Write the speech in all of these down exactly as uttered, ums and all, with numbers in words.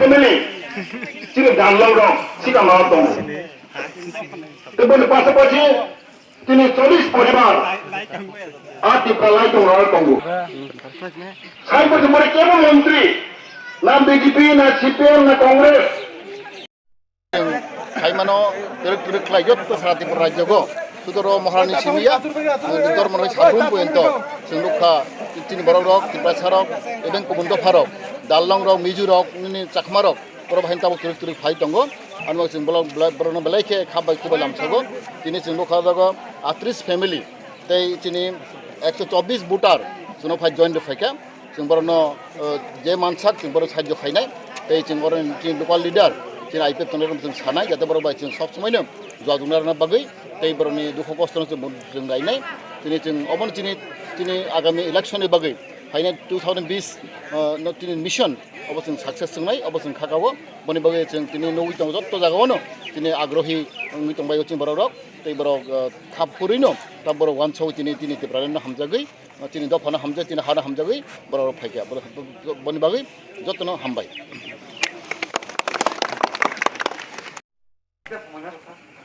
Family, chini dalal rok sikang rok tongo. Tei boni pasapasi chini chollish poribar a Tipra Laitung rok tongo. Sai bo chumari kebo montri, na B J P, na C P M, na Congress. Khaimano twrwk twrwk khlai jotto sara Tripura rajyo go. Sudoro Maharani simiya, dormo rok sabrum poyonto. Chwng nukha, chini borok rok, Tiprasa rok, even kubun dopha rok, dalal rok, Mizo rok, nini Chakma rok. Borok bahai tabuk twrwk twrwk phai tongo. Ano chwng bolok bela-, borokno belai khe kha bai kubai lamsago. Tini chwng nukha jago atris family tei chini ekso chobbish voter chwngno phai join rw phaikha. Chwng borokno, uh, je mansak chwng borok sahajyo khainai. Tei chwng oro chini local leader, chini I P F tongnai rok chwng sanai, jate borok bai chwng sob somoino jua jukna rwna bagwi tei borokni dukho kostono chwng, chwng nainai. Tini chwng obono chini, chini agami election ni bagwi phainai two thousand bish, uh, no chini mission obo chwng success wngnai, obo chwng kha kao. Boni bagwi chwng tini nugwi tongo jotto jagao no tini agrohi wngwi tongbai o chini borok rok tei borok, uh, khap kwrwi no ta borok uansugwi tini, tini Tipraland no hamjagwi, uh, chini dopha no hamjagwi, chini ha no hamjagwi borok rok phaikha. Boni bagwi jotto no hambai.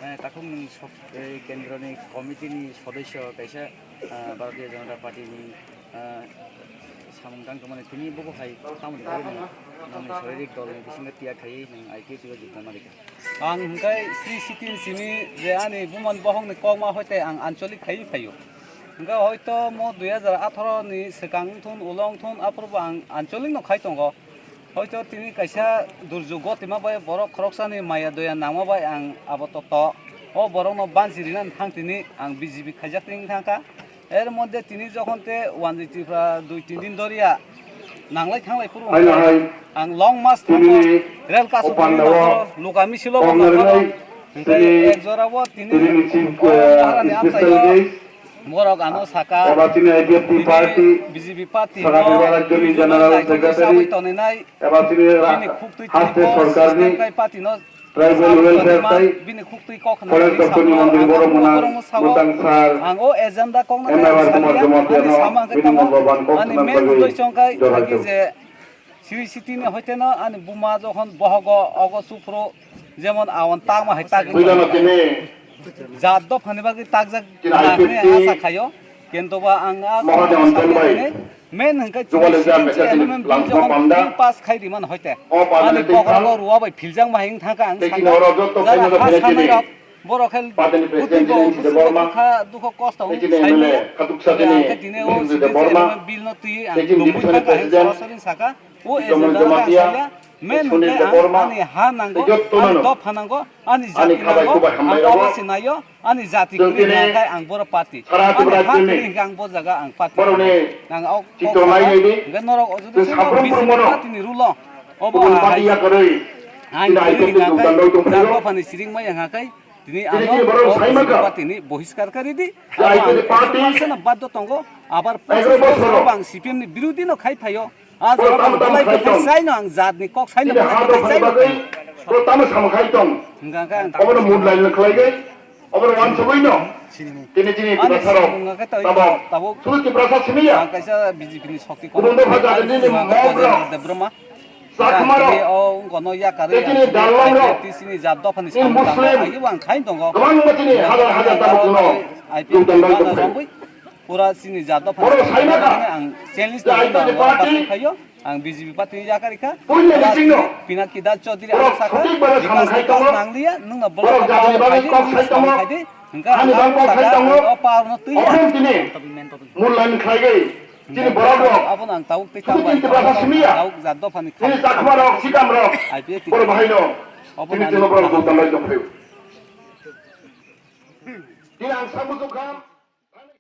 Eh, takhuk nwng sok-, eh, kendroni committee ni sodosyo kaisa, ah, Bharatiya Janata Party ni, ah, samung tang tongmani tini buku hai tamoni bagwi nwng nokni sororik dol ni bisingo tiya khaiwi nwng I P F T o juknai manrikha. Ang hwnkhe Sri Sitini simi je ani bumani bohokni kokma hoite ang ancholik khaiwi phaio. Hwnkhe hoito mo dui hajar atharo ni swkang wngthun, ulo wngthun, aphuru bo ang ancholik no khai tongo. Hoito tini kaisa durjug gotima bai borok khoroksani maya doya nangma bai ang abo to to. O borokno banchi rinani thang tini ang B J P khaijak tini thangkha. Er moddhe tini jokhon te Wanjwi Tripura dui tin din doriya nanglai thanglai phuru Haino hai ang long march tini thangkha, rel kasu o tini pandao nangkha, luka misilo bo kong nangkha. Rinai hwnkhe tini ek jora bo tini tini chief, o eh, Maharani special amchaio guest. Borok ano saka, eba chini I P F T tini party, B J P party saka no, Tripura Rajyoni B J P general no secretary, sawi toninai, eba chini ra-, bini khuktwi haste tini sorkarni system kai party no tribal sawi welfare tonima, tai bini khuktwi kok forest hwnwi doctor ni sawi mantri tongo, borok mwnang, borok no sawi. Mwtang sar, ang o agenda kok no M R R saliya, Kumar Jamatia ani no sama hwnkhe bini tamo, mungbo ban kok ani thwnang main bagwi uddesho hwnkhe joraisuk. Agi je Sri Sitini hoite no ani buma jokhon bohogo ogo suphuru jemon awan tangma hai tagwi Builano tongkha. Tini jat dophani bagwi takjak tini hwnwi I P F T asa khaio. Kintu ba ang a Maharani Anton bai main hwnkhe Jogale Sri Jam Sitini Ekta Chairman Tini Langthor jokhon Panda. Bill pass khai rimani hoite. O Panda ani ni twi bokhorogo thang. Rua bai philjak ma hai wng thangkha ang tei sakha. Tini oro joto jara khaima ha phailaikhe sanai tini. Rok borok khe Party ni President bwtwi bo Jinen Sida bwswk Borma, kha dukho kosto tei chini M L A saimaya. Khatuksa Hwnkhe chini ang khe tini o Bhumjit Sri Debbarma, Sitini bill no twi ang tei chini lubui Bihari thangkha hai President sorosori sakha. O Bikromranjan agenda no Jamatia, khailiya. Main Sunil hwnkhe ang Debbarma, ani ha nango, tei jotto ani nano, dopha nango, ani ani jati khabai nango, kubai hambai ang rabo. Obo se naio, ani jati kwrwi hwnkhe ang boro party. Ani ha kwrwi hwnkhe ang bo jaga ang party. Borokni ang o kok chitro nai nai di. Hwnkhe norok o jodi B J P party ni rule o. Obo hai. Kubun party yakarwi. Ang kwrwi hwnkhe jat dophani siring maya hwnkhe. Tini ano party ni bohiskar kari di. Abo ang party ni baddo tongo. Abar bang C P M ni birodi no khai phaio. A jora bang belai khai sai no ang jat ni kok sai no belai khai sai. Hingka ang obono mut lain khlai gai. Obono wansugui no. Tini tini ani Tiprasa rok. Tabok. Sulu Tiprasa simiya. Ang kaisa B J P ni sokti kok. Kubun dopha jat ni mok rok. Debbarma. Chakma rok. Tei chini dalal rok. Tini Muslim. Kwbang ba tini hajar hajar tabuk no. Tubdan bai tong phai. Pura chini jat dopha. Borok sai ma kha. Ang challenge je I P F T party. Ang B J P party ni yakarikha. Puila bising no. Pinaki Das Chaudhary ang sakha. Borok sotik bana samung khai tongo. Borok jat ni bagwi kok sai tongo. Hwnka ani bang kok sai tongo. Okhum tini. Mul lain khlai gai. Chini borok rok. Abo nang tabuk tei tabuk. Chini Tiprasa simiya. Tabuk jat dopha ni. Chini Chakma rok, Sikam rok. I P F T. Borok bahai no. Chini chini borok dukdan lai tong phai. Tini ang sabu jukha.